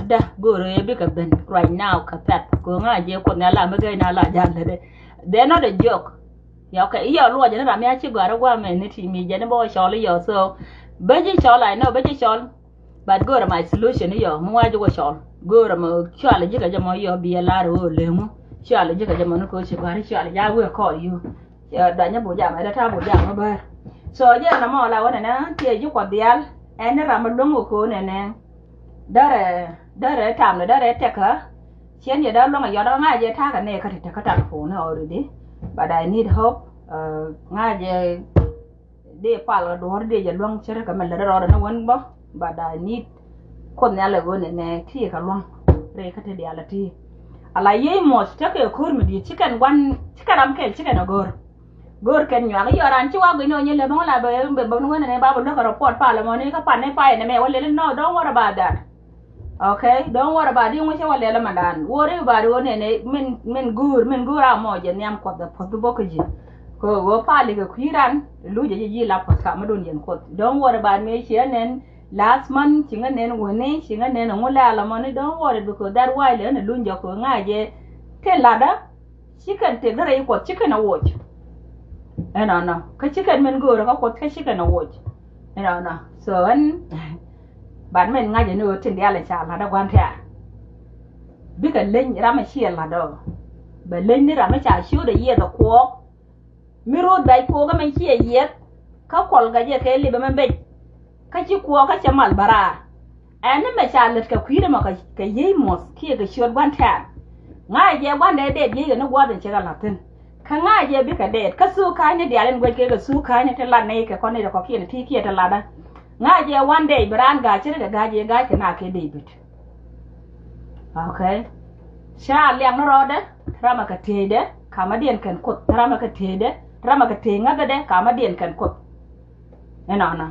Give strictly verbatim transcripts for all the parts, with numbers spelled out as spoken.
Dä go̱o̱rä yɛ bikɛ ben right now kɛ pɛ̈th kɛ ŋa̱c jɛ Kuoth Nhial la mi gɛy na la jal lɛ dɛ. They're not a joke. Ya, okay, i̱ yɛ luɔcɛ ni ram ya ci gɔ̱a̱r i̱ gua̱a̱ mɛn ni ti mi jɛ ni bä wä cɔl i̱ yɔ. So bä ji̱ cɔl, I know bä ji̱ cɔl. But go̱o̱rä my solution i̱ yɔ mi wa ji̱ wä cɔl. Go̱o̱rä mɔ cualɛ ji̱ kɛ jɛ mɔ i̱ yɔ bi ɛ lar i̱ wä lemu. Cualɛ ji̱ kɛ jɛ mɔ ni ko̱ ci gɔ̱a̱r i̱ cualɛ ja wee call you. Dɔ̱nyä bu jam ɛ dee ta̱a̱ bu jam ɛ bär. So jɛ ɛn ɛmɔ la wä nɛnɛ tiɛ ji̱ Kuɔth diaal. Ɛn ni ram mi luäŋ wä ko̱ nɛnɛ. Därɛ, därɛ tam ni därɛ tɛkä. Ciɛn yɛ dee luäŋ a yɔt ɣä ŋa̱cɛ ta̱a̱ kɛ nɛy kä ti tɛkä telephone already. But I need hope. Ŋa̱cɛ dee pal kɛ duɔ̱ɔ̱r dee jɛ luäŋ ce̱tkɛ mɛ lät rɔɔdɛ ni wän bä. But I need Kuoth Nhial ɛ ɣöö nɛnɛ ti kɛ luäŋ. Rɛy kä ti diaal ɛ ti. Ala yiey muɔth tekɛ ko̱r mi di̱i̱t ci kɛn gua̱n ci kɛn ram kɛl ci kɛn ɛ go̱r. Go̱r kɛn nyuak i̱ yɔran ci wa guic ni ɣä nyɛ lɛ bäŋ la bɛ bɛ bä ni wä nɛnɛ ba bä luäk kɛ report pal ɛmɔ ni kä pan ni pay nɛmɛ wä lɛl ni no, don't worry about that. Okay, don't worry about it. Ŋucä wä lɛl mandan. Worry about it. Nɛnɛ min min go̱r min go̱r a mɔ jɛ nhiam Kuɔth ɛ puɔth bä kä ji̱. Kɛ ɣöö pali kɛ kui̱ ran luc jɛ ji̱ ji̱ la puɔth ka mi dun yɛn Kuɔth. Don't worry about me. Ci ɣä nɛn last month, ci ŋä nɛn wäni, ci ŋä nɛn ŋu lɛ ala mɔni. Don't worry because that why lɛ ɣän ɛ luny jɔk kɛ ŋa̱cɛ. Tin latdä ci kɛn tëk därɛ i̱ Kuɔth ci kɛn ɛ woc. Ɛnɔnɔ kä ci kɛn min go̱o̱rä kä Kuɔth kä ci kɛn ɛ woc. Ɛnɔnɔ so ɛn. But min ŋa̱cɛ ni ɣöö tin diaal ɛ ca la̱t ɛ gua̱n tɛ̈r. Bikɛ leny ram ɛ ciɛ la̱t ɔ. Bɛ leny ni ram ɛ ca ciöt ɛ yiɛth ɛ kuɔɔk. Mi ro̱o̱t bɛc kuɔɔk ɛ min ciɛ yiɛth. Kä kuɔl gɛ jɛ kɛ lipɛ min bec. Kä ci kuɔɔk kä cɛ mal bä raar. Ɛn ni mɛ ca lät kɛ kui̱dɛ mɔ kɛ yiey muɔth kiɛ kɛ ciöt gua̱n tɛ̈r. Ŋa̱cɛ jɛ gua̱ndɛ dɛɛt yiey kɛ ni gua̱th in cɛ kɛ la̱th thi̱n. Kä ŋa̱cɛ jɛ bikɛ dɛɛt kä thuk ka̱a̱cni diaal in guɛc kɛ kɛ thuk ka̱a̱cni ti lat nɛy kɛ kɔn nɛy kɛ kɔ̱kiɛn ti kiɛ ti latdä. Ŋa̱cɛ jɛ one day bi raan ga̱a̱c ce̱tkɛ ga̱a̱c jɛ ga̱a̱c kɛ na kɛ David. Okay. Ca liak ni rɔɔdɛ, ramɛ kɛ tiecdɛ, kamä diɛn kɛn Kuoth, ramɛ kɛ tiecdɛ, ramɛ kɛ tiec ŋäthädɛ, kamä diɛn kɛn Kuoth. Inɔnɔ.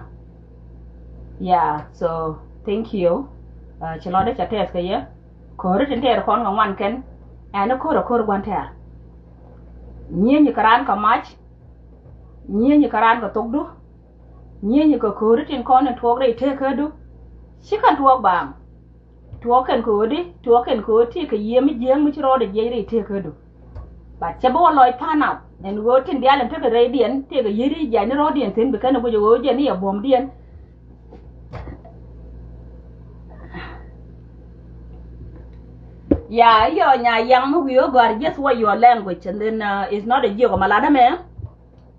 Yeah, so thank you. Ci lɔcdä ca tɛth kɛ yɛ. Ko̱ri tin tɛɛr kɔn kɛ ŋuan kɛn. Ɛn ni ko̱r a ko̱r gua̱n tɛɛr. Nyieenyi kɛ raan kɛ mac. Nyieenyi kɛ raan kɛ thokdu. Nyieenyi kɛ ko̱ri tin kɔn in tuɔɔk rɛy teekädu. Ci kɛn tuɔɔk baaŋ. Tuɔɔk kɛn kɛ ɣöödi, tuɔɔk kɛn kɛ ɣöö ti kɛ yiëë mi jiääk mi ci rɔɔdɛ jiɛc rɛy teekädu. But cɛ bi wä lɔc pan up ɛn ɣöö tin diaal in tekɛ rɛydiɛn tëëkɛ yiëëdi jiac ni rɔɔdiɛn thi̱n bi kɛn ɛ guic ɛ ɣöö jɛn ni yɛ buɔ̱mdiɛn. Ya, yɔ nya yaŋ mi wi̱i̱ ɣä gɔ̱a̱r, just what your language and then uh, it's not a jiök ɔ ma lat ɛmɛ.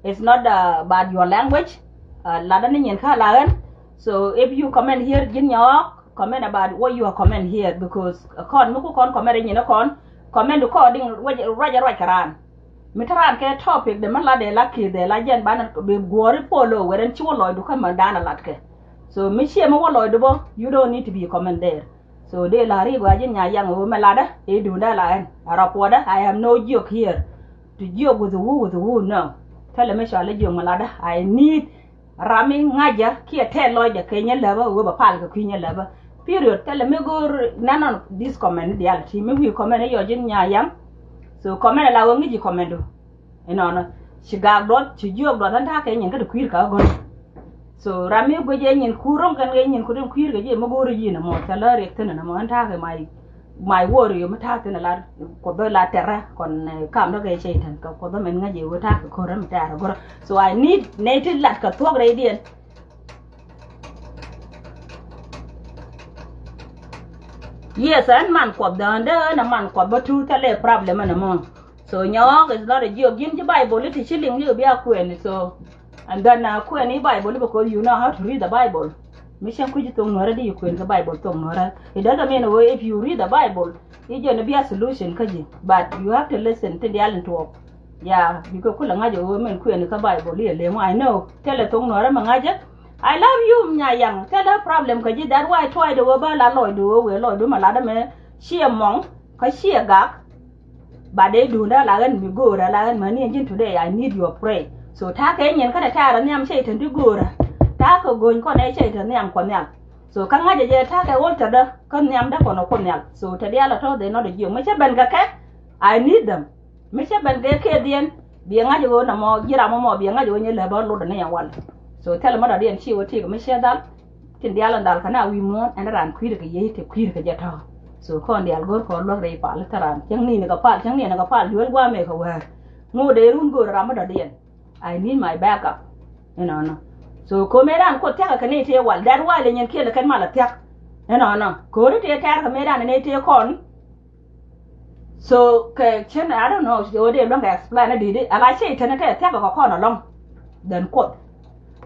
It's not uh, about your language. Uh, lat ɛn ni nyin kä la ɣän. So if you comment here, ji̱n nyɔɔk comment about what you are comment here because uh, kɔn mi ku kɔn comment in nyin kɔn comment according ruac ruac kɛ raan. Mi te raan kɛ topic de mi lat de la ki̱i̱th de la jɛn banɛ bi guɔ̱ɔ̱ri polo wɛrɛ ɛn ci wä lɔcdu kä mɛ dan a lat kɛ. So mi ciɛ mi wä lɔcdu bä, you don't need to be comment there. So dee la ri gua ji̱n nya yaŋ ɣöö mɛ latdä i̱ duundä la ɛn a rɔ puɔtdä. I have no joke here. To joke with who, with who, no. Thilɛ mi cɔal i̱ jiök mi latdä. I need ram mi ŋa̱cä kiɛ tɛt lɔcdä kɛ nyɛ läpä ɣöö bɛ pal kɛ kui̱ nyɛ läpä. Period. Thilɛ mi go̱o̱r none of this comment diaal ti mi wi̱i̱ comment i̱ yɔ ji̱n nya yaŋ. So comment la ɣöö ŋi̱ci comment du. Inɔnɔ ci gak duɔth ci jiök duɔth ɛn ta̱a̱ kɛ nyin kä ti kui̱r kä go̱r. So ram mi guic ɛ nyin kur ro̱ŋ kɛn kɛ nyin kur in kui̱r kɛ ji̱ mi go̱o̱r i̱ yi̱n ɛmɔ thilɛ riɛk thi̱n ɛn ɛmɔ ɛn ta̱a̱ kɛ my my warrior mi ta̱a̱ thi̱n ɛ la Kuoth bä la tɛrä kɔn kamdä kɛ cɛy tɛn kɛ Kuoth bä mɛn ŋäc ɛ wee ta̱a̱ kɛ ko̱r ɛ mi tɛrä go̱r. So I need nɛy ti lat kɛ thuɔ̱k rɛydiɛn. Yes, ɛn man Kuɔth dändä ɛn ɛ man Kuɔth bä tuut thilɛ problem ɛn ɛmɔ. So nyɔɔk is not a joke. Ji̱n ji̱ Bible i̱ ti ci liŋ ji̱ kɛ bia kuɛni. So and then uh, kuɛni Bible because you know how to read the Bible. Mi cäŋ kui̱ ji̱ thok nuɔrä di yi kuɛn kä Bible thok nuɔrä. It doesn't mean if you read the Bible i̱ jɛn bia solution kä ji̱. But you have to listen tin diaal in tuɔɔk. Yeah, because kulɛ ŋa̱c ɛ ɣöö min kuɛni kä Bible i̱ ɛ lemu. I know. Thilɛ thok nuɔrä mi ŋa̱cä. I love you nya yaŋ. Thilɛ problem kä ji̱, that why try di ɣöö ba la lɔcdu ɣöö wëë lɔcdu mi latdä mɛ ciɛ mɔŋ kä ciɛ gak. But dee duundä la ɣän mi go̱o̱rä la ɣän mäni ɛn ji̱n today I need your pray. So ta̱a̱ kɛ nyin kä tɛ ta̱a̱rä nhiam cɛ itän ti go̱o̱rä. Ta̱a̱ kɛ go̱ny kɔn ɛ cɛ itän nhiam Kuɔth Nhial. So kä ŋa̱cä jɛ ta̱a̱ kɛ ɣöl tɛtdä kä nhiamdä kɔn ɛ Kuoth Nhial. So tɛ diaal ɛ tɔ̱ they not a jiök mi cä ben kɛ kɛ. I need them. Mi cä ben kɛ kɛ dhiɛn. Biɛ ŋa̱cä ɣöö nɔmɔ ji̱ ram mɔmɔ biɛ ŋa̱cä ɣöö nyɛ lɛ bä lot ni yɛn wal. So thilɛ mɔ dɔ̱diɛn ci wä tik mi cä dhal. Tin diaal in dhal kɛ na wi̱i̱ muɔ̱ɔ̱n ɛn raan kui̱dɛ kɛ yiey te kui̱dɛ kɛ jɛ tɔ̱. So kɔn diaal go̱r kɔn luäk rɛy pal i̱ te raan cäŋ ni̱n kɛ pal, cäŋ ni̱n kɛ pal, duel guamɛ kɛ wäär. Ŋot dee run go̱o̱r ram mi dɔ̱diɛn. I need my backup. Inɔnɔ. So ko mëë raan kuoth thia̱kɛ kɛ ni tëë wal, that wal in yɛn kiɛl kɛn mal a thia̱k. Inɔnɔ. Ko̱ri tëë tɛ̈r kɛ mëë raan ni tëë kɔn. So kɛ cin, I don't know, ɣöö dee luäŋ kɛ explain a di̱t i̱ ala Cɛytan tɛ thia̱k kɛ kɔn alɔŋ. Then kuoth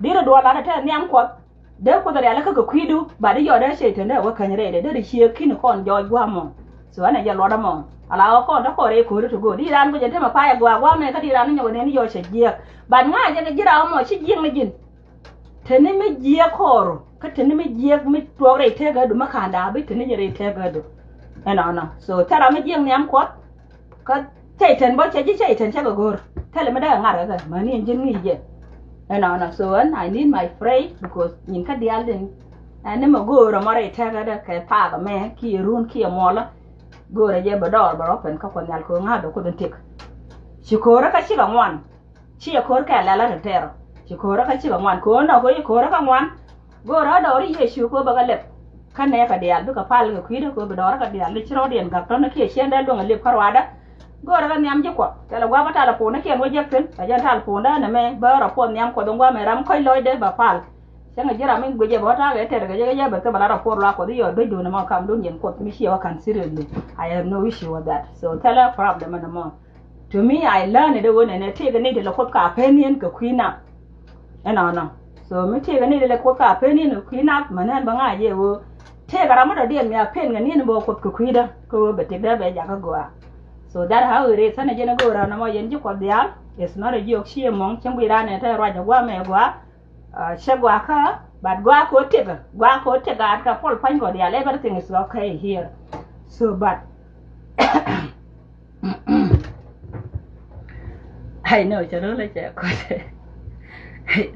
di̱t i̱ duɔl lat tɛ nhiam kuɔth. Dee kuoth rial kä kɛ kui̱du, but i̱ yɔt dee Cɛytan dee wä käny rɛydɛ dee ri ciek ki̱n kɔn jɔɔc gua̱a̱m mɔ. So ɛn ɛ jɛ luɔt ɛmɔ. Ala ɣä kɔn te kɔn rɛy ko̱ri to go, di̱t raan guic ɛn te mɛ pay ɛ gua̱a̱ gua̱a̱m ɛ kä di̱t raan ni nyɔk ɛn ɛn yɔc cɛ jiɛk. But ŋa̱c jɛ kɛ ji̱ raan mɔ ci jiɛk ni ji̱n. Teni mi jiɛk kɔɔru kä teni mi jiɛk mi tuɔɔk rɛy tëkädu mi ka̱n da̱a̱ bi teni jɛ rɛy tëkädu. Ɛnɔnɔ. So thɛra mi jiɛk nhiam kuɔth. Kä Cɛytan bä cɛ ji̱ Cɛytan cɛ kɛ go̱r. Thilɛ mi dee kɛ ŋa̱r kɛ kɛ mäni ɛn ji̱n ŋi̱i̱c jɛ. Ɛnɔnɔ. So ɛn I need my pray because nyin kä diaal din. Ɛn ni mɛ go̱o̱r ɛmɔ rɛy tëkädä kɛ thaak ɛmɛ kiɛ run kiɛ muɔlä. Go̱o̱rä jɛ bɛ dɔɔr bɛ rɔ pɛn kä kuɔth nhial kɛ ɣöö ŋa̱th bɛ kuoth in tik. Ci ko̱o̱rä kä cikɛ ŋuan. Ciɛ ko̱r kɛ lɛl a te tɛɛr. Ci ko̱r kä cikɛ ŋuan. Ko̱r nɔ ko̱ ci ko̱r kä ŋuan. Go̱o̱rä dɔɔri Yecu ko̱ bɛ kɛ lɛp. Kä nɛɛkɛ diaal bikɛ pal kɛ kui̱dä ko̱ bi dɔɔrä kɛ diaal ni ci rɔɔdiɛn gak tɔ̱nä kiɛ ciɛn dee luäŋ ɛ lɛp kä ruaadä. Go̱o̱rä kɛ nhiam ji̱ kuɔth. Thilɛ gua̱a̱p ɛ talɛ puɔ̱nä kiɛn wä jek thi̱n. Kɛ jɛn tal puɔ̱nä ɛn ɛmɛ bä rɔ puɔth nhiam kuɔth in gua̱a̱mɛ ram kɔ̱c lɔcdɛ bɛ pal. Cäŋ ji̱ ram mi guic ɛ bä ta̱a̱ kɛ tɛt kɛ jɛ kɛ jɛ bɛ thil bɛ la rɔ puɔth luaak kuɔth i̱ yɔ duec duun ɛmɔ kam duun yɛn kuɔth mi ciɛ wä considerably. I have no issue with that. So thilɛ problem ɛn ɛmɔ. To me, I learn it ɣöö nɛnɛ tëëkɛ nɛy ti lɛ kuoth ka pen ni̱n kɛ kui̱ nath. Ɛnɔnɔ. So mi tëëkɛ nɛy ti lɛ kuoth ka pen ni̱n kɛ kui̱ nath, mɛ nɛn bä ŋa̱c jɛ ɣöö tëëkɛ ram mi dɔ̱diɛn mi a pen kɛ ni̱n bä kuoth kɛ kui̱dä kä ɣöö bɛ tëkdä bɛ jakä gɔaa. So that how it is. Ɣän ɛ jɛn ɛ go̱o̱r ran ɛmɔ yɛn ji̱ kuɔth diaal. It's not a joke. Ci ɛmɔŋ cäŋ guic raan ɛ te ruac ɛ gua̱a̱mɛ ɛ gɔaa. Cɛ gua̱a̱kä, but gua̱a̱k kɛ ɣöö tëkɛ, gua̱a̱k kɛ ɣöö tëkɛ at kɛ puɔl pa̱ny kɔ diaal, everything is okay here. So but I know cɛ lo̱l cɛ kɔt.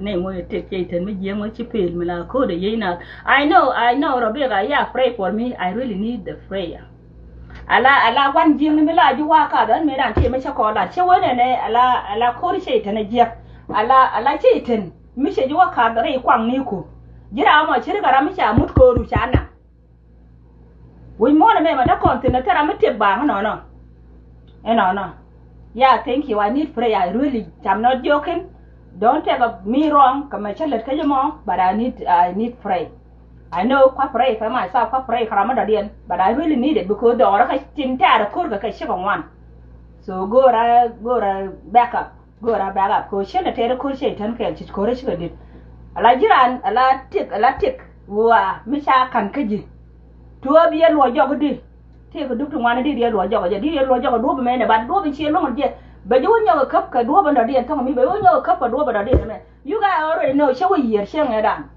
Ni ŋuɔ̱c tëk cɛ itɛn mi jiɛŋ wä ci pel mi la ko̱dɛ yey nath. I know, I know, Rebecca, yeah, pray for me. I really need the prayer. Ala, ala gua̱n jiäkni mi la ji̱ wa̱a̱ kath ɣän mëë raan tëë mi cä kɔn lat cä wen ɛnɛ ala, ala ko̱ri cɛ itɛn ɛ jiäk. Ala, ala cɛ itɛn mi cɛ ji̱ wa̱a̱ kath rɛy kuaŋni ku. Ji̱ ram mɔ ci ri kɛ ram mi ca mut ko̱ru ca naŋ. Wi̱c muɔ̱ɔ̱n ɛmɛ mɛ däkɔn thi̱n ɛ thil ram mi tiek baaŋ ɛnɔnɔ. Ɛnɔnɔ. Yeah, thank you. I need prayer. I really, I'm not joking. Don't take me wrong. Kɛ mɛ cä lät kä ji̱ mɔ, but I need, I need pray. I know kua pray kɛ myself, kua pray kɛ ram mi dɔ̱diɛn, but I really need it because dɔɔrä kä tin tɛ̈rɛ ko̱r kɛ kɛ cikɛ ŋuan. So go̱o̱rä, go̱o̱rä back up, go̱o̱rä back up. Kɛ cin ɛ tɛ̈rɛ ko̱r cɛ itɛn kɛɛl ci ko̱rä cikɛ dit. Ala ji̱ raan, ala tik, ala tik. Wa mi ca ka̱n kä ji̱. Tuɔɔp yɛ luɔ jɔk di. Tëëkɛ dup ti ŋuan di yɛ luɔ jɔk jɛ, di yɛ luɔ jɔk duɔp mɛnɛ, but duɔp in ciɛ luɔ̱ŋ jɛ. Bɛ ji̱ wä nyɔk ɛ käp kɛ duɔp in dɔ̱diɛn thɔ̱ŋ mi, bɛ ji̱ wä nyɔk ɛ käp kɛ duɔp in dɔ̱diɛn mɛ. You guys already know, cä wä yiër cä ŋɛ dan.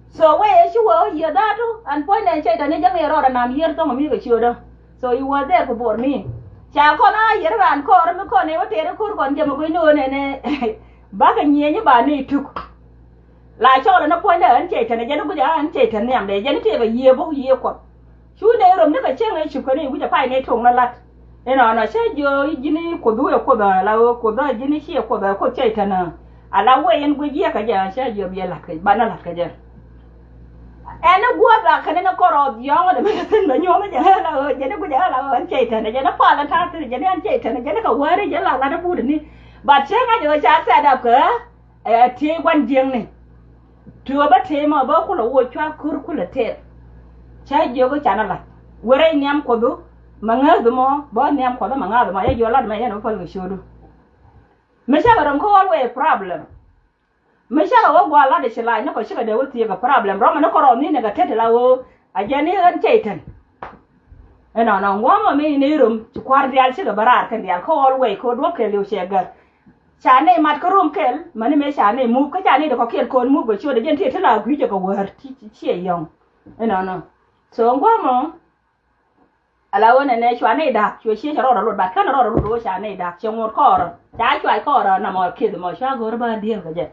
So wee ɛ ci wä yiër that too, and puɔ̱nydɛ cɛ tɛn ni jäŋ yɛ rɔɔdɛ nam yiër thɔ̱ŋ mi kɛ ciötdä. So you were there for me. Ca kɔn a yiër raan kɔɔr mi kɔn ɛ wä tëëri ko̱r kɔn jɛ mi gui̱c ni ɣöö nɛnɛ. Bakɛ nyieenyi ba ni tuk. La cɔɔlɛ ni puɔ̱nydɛ ɣän cɛ tɛn, jɛn i̱ gui̱cɛ ɣän cɛ tɛn nhiamdɛ, jɛn i̱ tëëkɛ yiëë bä yiëë kuɔth. Cu nɛy röm ni kɛ cieŋ ëë cupkɛ ni wi̱cɛ pay nɛy to̱o̱ŋ ni la̱t. Inɔnɔ cä jiö ji̱n i̱ kuoth wi̱i̱ ɛ kuoth ɛ la ɣöö kuoth ɛ ji̱n i̱ ciɛ kuoth ɛ kuoth cɛ tɛn ɛ. Ala wee in guic yiëë kɛ jɛ cä jiö biɛ la̱t kɛ banɛ la̱t kɛ jɛ. Ɛn i̱ guɔ̱ɔ̱th la kɛn in i̱ kɔrɔɔth yɔ̱ɔ̱ŋ ɛ dee mi thin bɛ nyuɔ̱ɔ̱ŋ jɛ la ɣöö jɛn i̱ gui̱cɛ ɣän la ɣöö ɣän cɛ tɛn ɛ, jɛn i̱ pal in ta̱a̱ thin, jɛn i̱ ɣän cɛ tɛn ɛ, jɛn i̱ kɛ wäär i̱ jɛ la la̱t i̱ but ni. But cä ŋa̱c ɣöö ca set up kɛ. Ɛ tëë gua̱n jiäkni. Tuɔɔpä tëë mɔ bä kulɛ wä cua ko̱r kulɛ tëë. Cä jiök i̱ canɛ la̱t. Wërɛ i̱ nhiam kuɔthdu. Mɛ ŋääth mɔ bä nhiam kuɔthdu mɛ ŋääth mɔ yɛ jiɔ la̱t mɛ yɛn bä päl kɛ ciötdu. Mi cakɛ röm kä always problem. Mi cakɛ wä gua̱a̱ la̱t i̱ ci la̱c ni kɔ cikɛ dee wä thiëëk kɛ problem. Rɔmɛ ni kɔ rɔɔth ni nɛ kɛ tet i̱ la ɣöö a jɛn i̱ ɣän cɛ itɛn. Ɛnɔnɔ ŋuɔ̱mɔ mi ni röm ci kua̱r diaal cikɛ bä raar kɛn diaal kä always kɛ wä duɔ̱p kɛɛliw cɛ gär. Ca nɛy mat kä rom kɛl mäni mëë ca nɛy mup kä ca nɛy ti kɔ̱kiɛn ko̱n mup kɛ ciötdɛ jɛn ti ti la gui̱cɛ kɛ wäär ti ciɛ yɔ̱ŋ. Inɔnɔ. So ŋuɔ̱mɔ. Ala ɣöö nɛnɛ cua nɛy da̱k cuɛ ciec rɔɔdɛ lot bat känɛ rɔɔdɛ lot ɣöö ca nɛy da̱k cɛ ŋot kɔɔrä ca cuac kɔɔrä namɔ kieth mɔ cua go̱o̱r bä diël kɛ jɛ.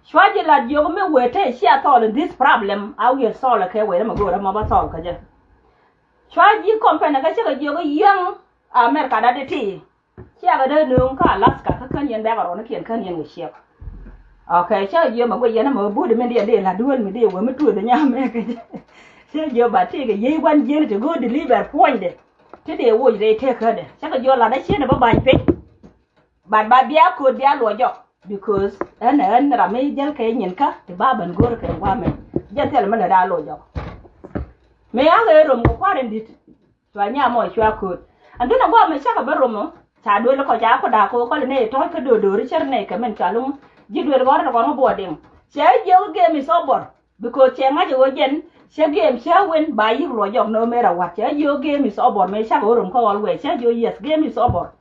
Cua ji̱ lat jiök mi wëë te cia thɔɔl in this problem a wi̱i̱ thɔɔl kɛ wëë mɛ go̱o̱rä mɔ bä thɔɔl kɛ jɛ. Cua ji̱ company kä cikɛ jiök yäŋ America dat ti ti. Ciakɛ dee nööŋ kä Alaska kä kän yɛn bɛ̈k a rɔɔnikiɛn kän yɛn kɛ ciɛk. Ok, cä jiö mɛ guic yɛn ɛmɛ wä buɔ̱t mi diɛ dee la duel mi dee wä mi tuɔth nyam mɛ kɛ jɛ. Cä jiö ba tëëkɛ yiey gua̱n jiɛn ti go̱o̱r deliver puɔ̱nydɛ. Ti dee woc rɛy tëkädɛ cä kɛ jiö lat dä cieen ɛ bä ba̱ny piny. But ba bia ko̱o̱t bia luɔ jɔk because ɛn ɛn ram mi jäl kɛ nyin kä ti ba ben go̱o̱r kɛ gua̱a̱mɛ. Jɛn thil mi lɛ daa luɔ jɔk. Mi a ɣee rom kɛ kua̱r in di̱t. Cua nyam mɔ cua kööt. Ɛn dun a guɔ mɛ cakɛ bä romɔ ca duel kɔ ca kɔ daa kɔ kɔl nɛ tɔc kä do̱do̱ri cär nɛ kɛ mɛn ca luŋ. Ji̱ duel gɔr tɔ kɔn kä buɔ diŋ. Cɛ jiök game is over. Because cɛ ŋa̱c ɛ ɣöö jɛn cɛ game cä wen ba yi̱k luɔ jɔk no mɛr a wat cɛ jiök game is over mɛ cakɛ ɣöö rom kä always cɛ jiök yes game is over.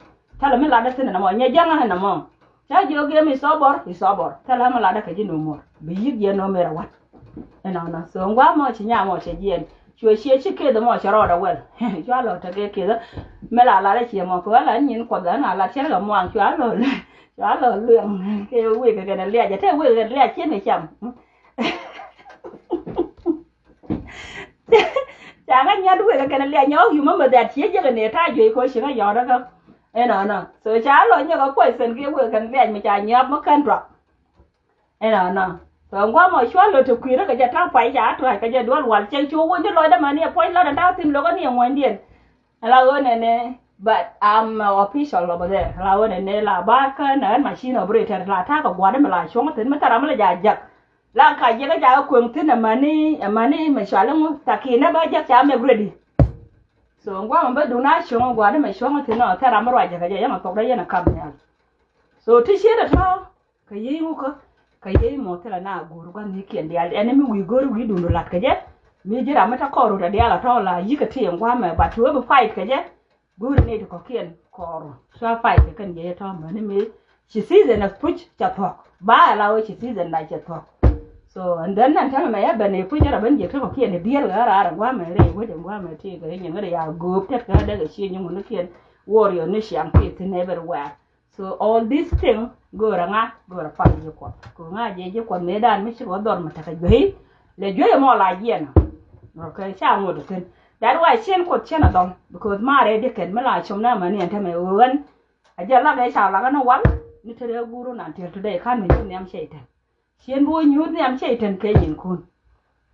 Thilɛ mi latdä thi̱n ɛn ɛmɔ nyɛ jäŋä ɛn ɛmɔ. Cä jiök game is over is over thilɛ mi latdä kɛ ji̱ no more bi yi̱k jɛ no mɛr a wat. Ɛnɔnɔ so ŋuamɔ ci nyamɔ cɛ jiɛn. Cuɛ ciɛ ci keth mɔ cɛ rɔɔdɛ wɛl. Cua lɔ tekɛ keth. Mɛ la lat ciɛ mɔ kɛ wɛl an nyin kuɔth an a lat cɛ kɛ muaŋ cua lɔ cua lɔ luɛŋ kɛ wek kɛ kɛn liac a te wek kɛ liac cien kɛ cam. Ca ŋa nyat wek kɛ kɛn liac nyɔk yumä mɛ that ciɛ jɛ kɛ ne ta juey ko ci ŋa yɔɔdɛ kɛ. Ɛnɔnɔ so ca lɔ nyɛ kɛ kuɔc sen kɛ wek kɛn liac mɛ ca nyɔk mɛ kɛn drop. Ɛnɔnɔ. Tɔ ŋuamɔ cua lɔ te kui̱rä kɛ jɛ ta̱a̱ pay ca tua̱c kɛ jɛ duɔl wal cɛ cu wä ni lɔcdä mani ɛ puɔ̱ny lat ɛn ta̱a̱ thi̱n lokä ni ɛ ŋuɔ̱nydiɛn. Ala ɣöö nɛnɛ but I'm official over there. Ala ɣöö nɛnɛ la ba kä nɛ ɣän machine operator la ta̱a̱ kɛ gua̱dä mi la cuɔ̱ŋ thi̱n mi thɛr ram mi la ja̱ jäk. La ka jiɛk kä jakä kueŋ thi̱n ɛ mani ɛ mani mɛ cual iŋu thakinɛ bä jäk ca mɛk ready. So ŋuamɔ bä duŋ na cuɔ̱ŋ gua̱dä mɛ cuɔ̱ŋ thi̱n ɔ thɛr ram mi ruacä kɛ jɛ yɛn ɛ thokdä yɛn ɛ kap nhial. So ti ciet ɛ tɔ̱. Kɛ yiey ŋukä kɛ yiey mɔ thilɛ na go̱o̱r gua̱n ni kiɛn diaal ɛn mi wi̱i̱ go̱o̱r wi̱i̱ duundu lat kɛ jɛ. Mi ji̱ ram mi ta kɔɔr rut a diaal a tɔ̱ la yi̱k kɛ ti ɛn gua̱mɛ but ti wee bi fight kɛ jɛ. Go̱o̱r ni ti kɔ̱kiɛn kɔɔr rut cua fight kɛ kɛn jɛ jɛ tɔ̱ mäni mi ci season a puc ca thuɔ̱k ba ala wee ci season da ca thuɔ̱k. So and then nan tɛmɛ mɛ ya ben i̱ puc jɛ ra ben jɛ ti kɔ̱kiɛn i̱ diɛl kɛ raar ɛn gua̱mɛ rɛy wec ɛn gua̱mɛ ti kɛ nyin ŋäri ya go̱o̱p tɛt kɛ dɛk ɛ cie nyin ŋuni kiɛn. Warrior ni ciaŋ ti thin everywhere. So all this thing go̱o̱rä ŋa go̱o̱rä pal ji̱ kuɔth. Kɛ ŋa jɛ ji̱ kuɔth mëë dan mi ci wä dhɔr mi tekɛ juey. Lɛ juey mɔ la jiɛn. Okay, ca ŋot thin. That why cien kuɔth cien a dhɔl because ma rɛ di kɛn mi la com na mani ɛn tämɛ ɣöön. A jɛ lak ɛ ca lak ɛn wal ni te rɛ guru nan till today kan mi ji̱ nhiam cɛ itɛn. Cien bi wä nyuuth nhiam cɛ itɛn kɛ nyinkun.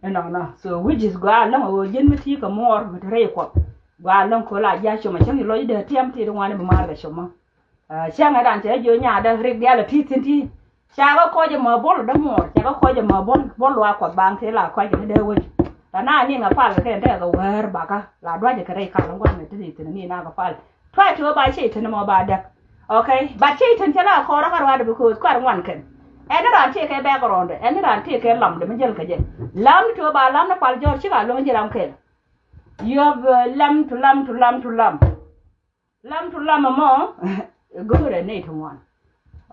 Ɛnɔnɔ so which is gɔaa läŋ ɣöö ji̱n mi ti kɛ muɔɔr mi te rɛy kuɔth. Gɔaa läŋ köl a jiac com a cäŋ i̱ lɔcdɛ tiɛm ti ti ŋuani bi maar kɛ com mɔ. Cäŋɛ dan cɛ jiö nyaatdä rik diaal a ti thi̱n ti. Ca kɛ kɔc ɛmɔ bol dämuɔɔr ca kɛ kɔc ɛmɔ bol bol luaak kuɔth baaŋ ti la kɔc kɛ ni dee wec. La na niŋ a pal kɛ kɛn tekɛ kɛ wäär bakä la duacɛ kɛ rɛy kal ŋuan mɛ ti ti thi̱n ni na kɛ pal. Tuac ti wä ba cɛ itän ɛmɔ ba däk. Okay, but cɛ itän cɛ la kɔɔrä kä ruaadɛ because kuar ŋuan kɛn. Ɛn ni raan ti kɛ background ɛn ni raan ti kɛ lamdɛ mi jäl kɛ jɛ. Lamni ti wä ba lamni pal jɔɔr cikɛ a luäŋ ji̱ ram kɛn. You have uh, lam to lam to lam to lam. Lam to lam ɛmɔ. Go̱o̱rɛ nɛy ti ŋuan.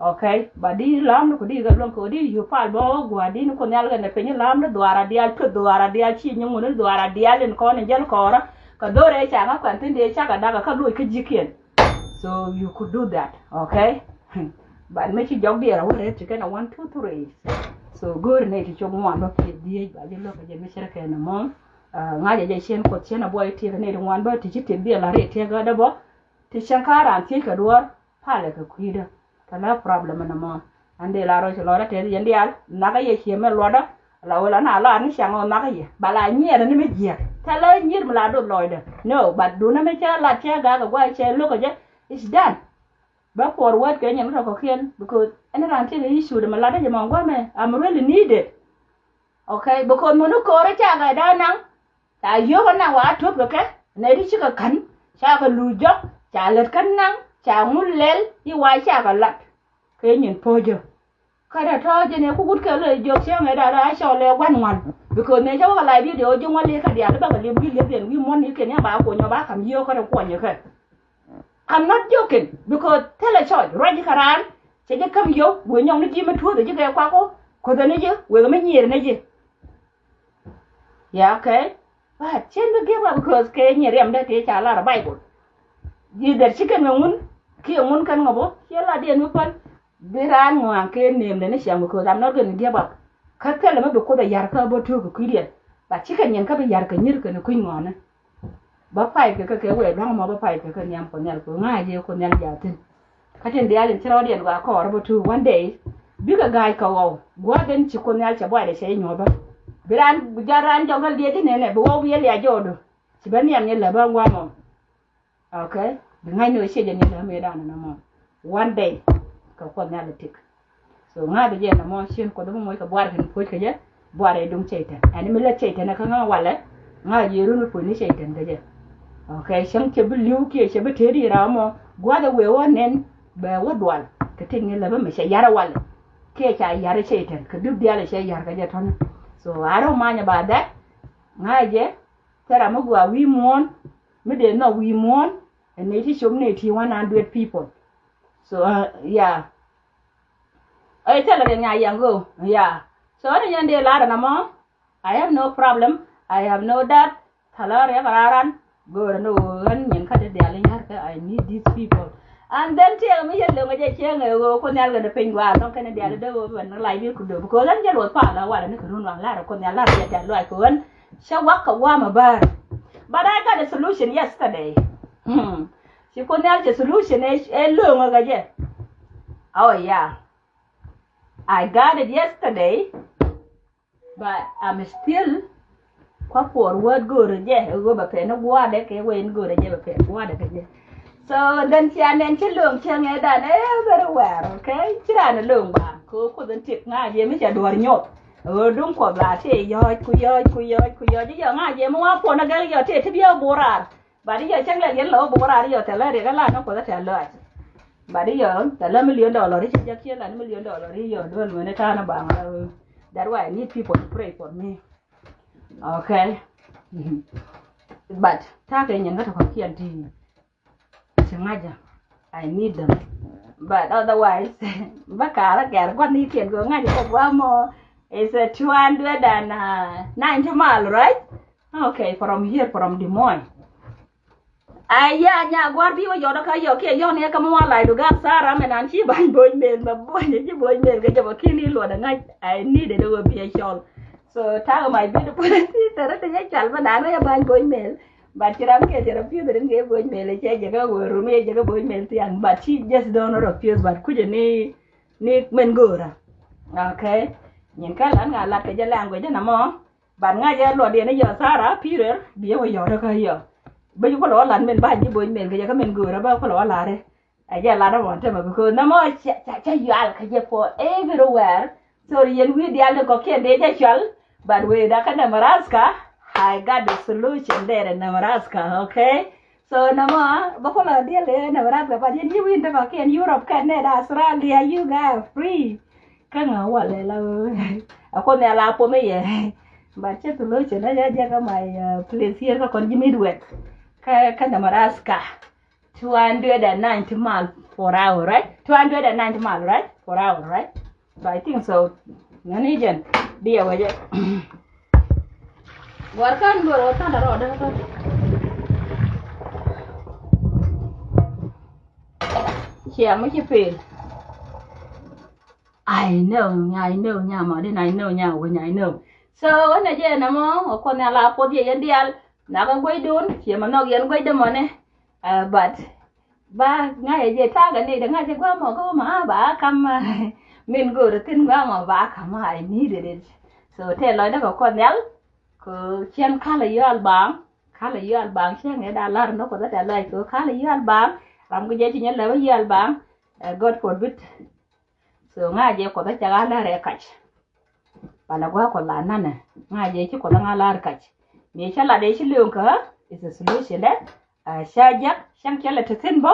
Okay, ba di lam ni ku di kɛ luäŋ kɛ di yu pal bä gua̱a̱ di ni ku nhial kɛ nɛ piny lam ni dhuaara diaal cuɛ dhuaara diaal ci nyi ŋun ni dhuaara diaal in kɔn in jäl kɔɔrä. Kɛ dho̱rɛ ca ŋa kuɛn thin di ca kɛ dakä kä luɔc kä ji̱kiɛn. So you could do that, okay? But mi ci jɔk diɛɛr a wä rɛt ti kɛn a one two three. So go̱o̱rɛ nɛy ti cop ŋuan bä pieth dhieec ba ji̱ lo̱k kɛ jɛ mi cɛ rɛ kɛn ɛmɔ. Ŋa̱cä jɛ cien kuɔth cien a buɔy tiek ni ti ŋuan bä ti ci tiek dhil a ri tiek kä dä bä. Ti cäŋ ka raan thiec kɛ duɔ̱ɔ̱r palɛ kɛ kui̱dä. Kɛ lä problem ni mɔ. An dee la rɔc lɔrä tɛth yɛn diaal nakä yɛ cie mɛ luɔtdä. La wä la na la ni cäŋ ɔ nakä yɛ ba la nyiɛɛrä ni mi jiɛk. Thilɛ nyier mi la dot lɔcdä. No, but duundä mi cä lat cä gak kɛ guay cɛ lo̱k kɛ jɛ. It's done. Bä puɔr wät kɛ nyɛn tɔkɔ kiɛn because ɛn raan tiek i̱ cuudɛ mɛ latdä jɛ mɔ guamɛ. I'm really needed. Okay, because mɛ ni ko̱o̱rä cakɛ da̱a̱ naŋ. Ca yio̱o̱k ɛ naŋ wa a tuɔ̱p kɛ kɛ nɛ ti cikɛ kän. Cakɛ luuc jɔk ca lät kän naŋ ca ŋun lɛl i̱ wa cakɛ lat. Kɛ nyin po̱cä. Kä tɛ tɔ̱ jɛ nɛ kukut kɛ lɛ jiök cäŋ ɛ da̱a̱ a cɔl ɛ gua̱n ŋuan. Because nɛ cä wä kɛ la video ji̱ ŋuan li̱i̱ kä diaal i̱ bäkɛ li̱em wi̱i̱ li̱eth yɛn wi̱i̱ muɔ̱n i̱ kɛn yɛn ba kuɔny ɔ ba ka̱m yio̱o̱k kä tɛ kuɔnyɛ kɛ. I'm not joking because thilɛ church ruac ji̱ kä raan. Cɛ ji̱ käm yio̱w wee nyɔk ni ji̱ mi tuɔ̱th ji̱ kɛ kuak ɔ. Kuoth ni ji̱ wek mi nyier ni ji̱. Yeah, okay. But cien bi give up because kɛ nyier riɛm dee ti ca lar Bible. Ji̱ dher ci kɛn ŋɛ ŋun kiɛ ŋun kɛn ŋɛ bä ciɛ la diɛn mi päl. Bi raan ŋɔaŋ kɛ name dɛ ni ciaŋ because I'm not gonna give up. Kä thilɛ mi bi Kuoth a yar kä bä tuuk kɛ kui̱diɛn. But ci kɛ nyin kä bi yar kɛ nyir kɛn kui̱ ŋɔni. Bä pay kɛ kɛ kɛ wee luaŋ mɔ bä pay kɛ kɛ nhiam Kuoth Nhial kɛ ŋa̱c yɛ Kuoth Nhial jaathin. Kä tin diaal in ci rɔɔdiɛn gɔaa kɔɔr bä tuuk one day. Bikɛ ga̱a̱c kɛ ɣɔw gua̱a̱th den ci Kuoth Nhial cɛ buaydɛ cɛ inyuɔ̱thä. Bi raan bi jɔt raan jɔk kä liɛc inɛnɛ bi ɣɔw bi yɛ liac jɔɔdu. Ci bä nhiam nyɛ lɛ bä ŋuamɔ. Okay. Bi ŋa̱cni ɣöö ciɛ jɛ ni lääm ëëdan ɛn ɛmɔ. One day kɛ Kuoth Nhial ɛ tik. So ŋa̱th jɛ ɛn ɛmɔ cien Kuoth ɛmɔ moc kɛ buar kɛn puɔ̱c kɛ jɛ. Buar ɛ duŋ Cɛytan ɛn mi lät Cɛytan ɛ kä ŋa̱ walɛ. Ŋa̱th jɛ run mi puɔ̱c ni Cɛytan kɛ jɛ. Okay. Cäŋ cɛ bi li̱w kiɛ cɛ bi tëëd i̱ ram mɔ gua̱th ɛ wëë wä nɛn bɛ wä dual kɛ tëk ni lääm ɛmɛ cɛ yar ɛ walɛ. Kiɛ ca yar ɛ Cɛytan kɛ dup diaal ɛ cɛ yar kɛ jɛ tɔ̱nɛ. So I don't mind about that. Ŋa̱c jɛ thil ram mi gɔaa wi̱i̱ muɔ̱ɔ̱n mi dee nhɔk wi̱i̱ muɔ̱ɔ̱n. Ɛn nɛy ti cop nɛy ti one hundred people. So yeah. Ɛ thilɛ riɛk nya yɛn ɣöö yeah. So ɛn ɛ nyɛn dee lar ɛn ɛmɔ. I have no problem. I have no doubt. Thilɛ riɛk raran. Go̱o̱rä ni ɣöö ɣän nyin kä ti diaal in ya̱rkɛ I need these people. And then tiɛɛk mi yɛ lo̱ŋ ɛ jɛ cieŋ ɛ ɣöö Kuoth Nhial kɛn ɛ piny gua̱a̱r nɔŋ kɛn ɛ diaal in dee ɣöö ben ni lac bi ku döp because ɣän jɛ luɔth palä walɛ ni kɛ run wan lar ɛ Kuoth Nhial lar jɛ diaal luac kɛ ɣän. Cä wak kɛ guam a bär. But I got a solution yesterday. Hmm. Ci Kuoth Nhial cɛ solution ɛ lööŋä kɛ jɛ. Oh yeah. I got it yesterday. But I'm still kua forward go̱o̱rä jɛ ɛ ɣöö bɛ pɛn ni gua̱a̱dɛ kɛ wen go̱o̱rä jɛ bɛ pɛn gua̱a̱dɛ kɛ jɛ. So then cia nɛn ci lööŋ cäŋ ɛ dan everywhere, okay? Ci raan ɛ lööŋ ba kɛ ɣöö Kuoth in tik ŋa̱c jɛ mi ca duɔ̱ɔ̱r nyoth. Ɣöö duŋ Kuɔth la tëë yɔ̱ɔ̱c ku yɔ̱ɔ̱c ku yɔ̱ɔ̱c ku yɔ̱ɔ̱c i̱ yɔ ŋa̱c jɛ mi wa puɔ̱n agäk yɔ tëë ti biɛ bo̱o̱r raar. But i̱ yɔ cäŋ lɛ yɛn lɔ bo̱o̱r raar i̱ yɔ tɛlɛ riɛk ala ni Kuɔth tɛl lɔac. But i̱ yɔ tɛlɛ million dollar i̱ ci jɛ kiɛ la ni million dollar i̱ yɔ duel wen i̱ ta̱a̱n i̱ baŋ. That why I need people to pray for me. Okay. But ta̱a̱ kɛ nyin kä tɔ̱ kɔ̱kiɛn ti. Ci ŋa̱cä. I need them. But otherwise bä ka̱rä kɛr gua̱n ni kiɛn kɛ ŋa̱cä kɛ gua̱n mɔ. Is a two hundred and ninety mile, right? Okay, from here, from Des Moines. Ay ya nya gua̱r bi wä yɔt kä yɔ kiɛ yɔn yɛ kä mɔ wa lay du ga Sara mɛ nan ci ba̱ny bo̱ny mel mɛ bo̱ny ci bo̱ny mel kɛ jɛ bä ki̱n i̱ luɔt ɛ ŋa̱c. I need it, it will be a shawl. So ta̱a̱ kɛ my beautiful sister ti cɛ cual bä nan rɛ ba̱ny bo̱ny mel. But ci ram kɛ cɛ refuse rin kɛ bo̱ny mel cɛ jɛ kä wä rum yɛ jɛ kä bo̱ny mel thiaŋ, but she just don't refuse, but kucɛ ni ni men go̱o̱rä. Okay. Nyin kä lan ŋa lat kɛ jɛ language na mɔ. But ŋa̱cä luɔt yɛn i̱ yɔ Sara period bi yɛ wä yɔt kä yɔ. Bä ci kulɛ wä lat men ba̱ny ji̱ bo̱ny mel kɛ jɛ kä men go̱o̱rä bä kulɛ wä lat i̱. Ɛ jɛ lat ɛ mɔ temɛ because na mɔ cɛ cɛ yual kɛ jɛ for everywhere. Sorry, yɛn wi̱i̱ diaal ni kɔ̱kiɛn dee jɛ cual. But wee dakä Nebraska, I got the solution there in Nebraska, okay? So nɔmɔ bä kulɛ diɛl ɛ Nebraska, but yɛn ci wi̱i̱ ni kɔ̱kiɛn Europe kɛn nɛ da Australia, you guys are free. Kä ŋa̱ walɛ la ɛ Kuoth Nhial a puɔth ni yɛ. But cɛ solution ɛ jɛ jɛ kä my place here kä kɔn ji̱ Midwest. Kä kä Nebraska. Two hundred and ninety mile per hour, right? Two hundred and ninety mile, right? Per hour, right? So I think so. Nani jɛn diɛ wä jɛ. Guar kan guar wä kan rɔ dä kan. Cia mu ci pel. I know, I know, nya ma din, I know, nya wä, I know. So wä na jɛ na mɔ wä kɔn ya la puɔth yɛ yɛn dial. Na ka guay dun cia ma nɔk yɛn guay dä mɔ ne. But ba ŋa̱cä jɛ ta̱a̱ kɛ ni dee ŋa̱cä gua̱a̱ mɔ kä ma ba kam. Min go̱o̱r thi̱n gua̱a̱ mɔ ba kam, I needed it. So tëë lɔcdä kɛ Kuɔth Nhial. Kɛ ciɛn kalɛ yɔal baŋ. Kalɛ yɔal baŋ ciɛn ŋɛ da lar nɔ Kuɔth tɛ̈ lɔc kɛ kalɛ yɔal baŋ. Ram kɛ jɛ ci nyɛ lɛ wä yɔal baŋ. God forbid. So ŋa̱cä jɛ Kuɔth cɛ ɣa̱ lär ɛ kac. Palɛ gua̱a̱ Kuɔth la nanɛ ŋa̱cä jɛ ci Kuɔth ŋa̱ lär kac. Mi cä lat ɛ ci lööŋ kä is a solution dɛ. Cä jek cäŋ cä lɛ te thi̱n bä.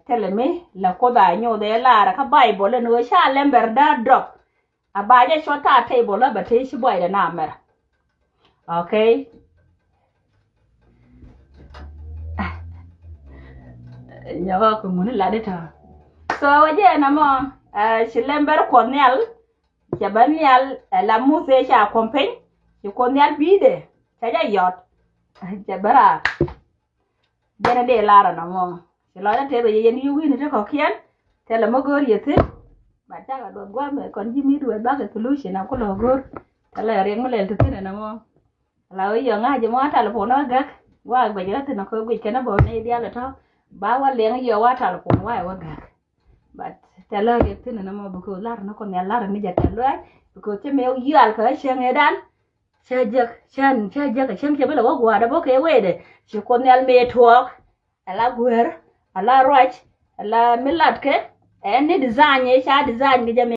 Thilɛ mi la Kuoth a nyoth ɛ lar kä Baibol ɛn ɣöö ca lɛmbɛr da̱a̱ drop. A ba jɛ cuɔt ta̱a̱ table ɛ bɛ te ci buaydɛ na mɛr. Okay. Nyɔkɔ kɛ ŋuni lat i̱ tɔ̱. So ɛ jɛ ɛn ɛmɔ ci lɛmbɛr Kuɔth Nhial. Cɛ bä nhial ɛ la Muthɛ ca kuɔm piny. Ci Kuoth Nhial bi̱i̱dɛ cɛ jɛ yɔt. Cɛ bä raar. Jɛn a dee lar ɛn ɛmɔ. Ci lɔcdä tëë bɛ yɛ yɛn yio̱w wi̱i̱ni ti kɔ̱kiɛn. Thilɛ mi go̱o̱r yɛ thi̱n. Ba cakɛ duɔth gua̱a̱mɛ kɔn ji̱ mi duëë bakɛ solution a kulɛ go̱o̱r. Thilɛ riɛk mi lɛl ti thi̱n ɛn ɛmɔ. La wee yɔ ŋa̱c ɛmɔ a talipon wä gäk. Wa guɛc kä thi̱n a ko̱ guic kɛn a bä ni diaal ɛ tɔ̱. Ba wä liɛŋ yɔ wa talipon wa ɛ wä gäk. But Cɛ lä riɛk thin ɛn ɛmɔ because lar ni Kuoth Nhial lar ni jɛ tɛ̈th lɔaac because cɛ mëë yual kɛ cäŋ ëëdan. Cä jek cän cä jek cäŋ cɛ bi lɛ wä gua̱a̱r dɛ bä kɛ wee dɛ. Ci Kuoth Nhial mëë tuɔɔk. Ala guer, ala ruac, ala mi lat kɛ. Ɛn ni design ëë ca design kɛ jɛ